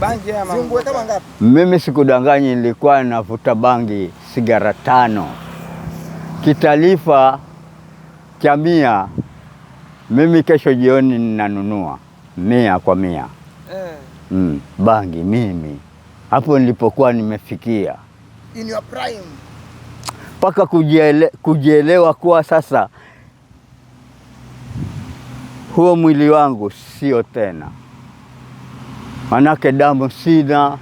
Bangi ama Ziungue kama ngapi? Mimi sikudanganyi, nilikuwa navuta bangi sigara 5 kitalifa cha 100. Mimi kesho jioni ninanunua 100 kwa 100. Bangi mimi hapo nilipokuwa nimefikia. In your prime. Mpaka kujielewa kuwa sasa huo mwili wangu sio tena, manake damu sina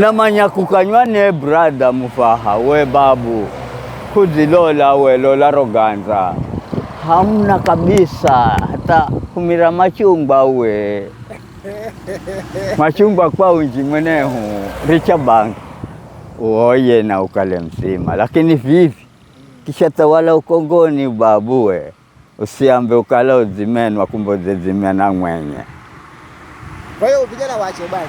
namanya kukanywa ne brother mufaha we babu kuzilola we lola roganza hamna kabisa hata kumira machungwa we machungwa kwa unji mwenehu richa bangi uoye na ukale mzima, lakini vivi kisha tawala ukongoni babuwe usiambe ukala uzimenwa kumbe uzizimena mwenye. Kwa hiyo vijana waache bangi.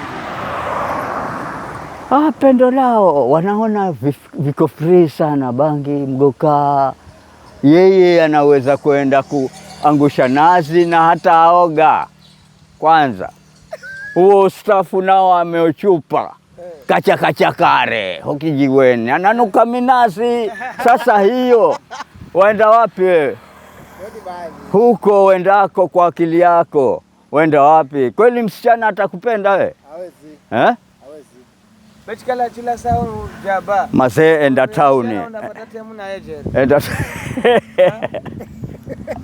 Pendo lao wanaona viko free sana bangi mgoka. Yeye anaweza kwenda kuangusha nazi na hata aoga kwanza. Huo ustafu nao ameuchupa. Kacha kacha kare hokijiweni ananuka minazi. Sasa hiyo waenda wapi wewe? Huko wendako kwa akili yako wenda wapi? Kweli msichana atakupenda wewe? Hawezi. Eh? Hawezi. Bechikala chila sao jaba. Mazee enda town. Unapata temu na ejeri. Enda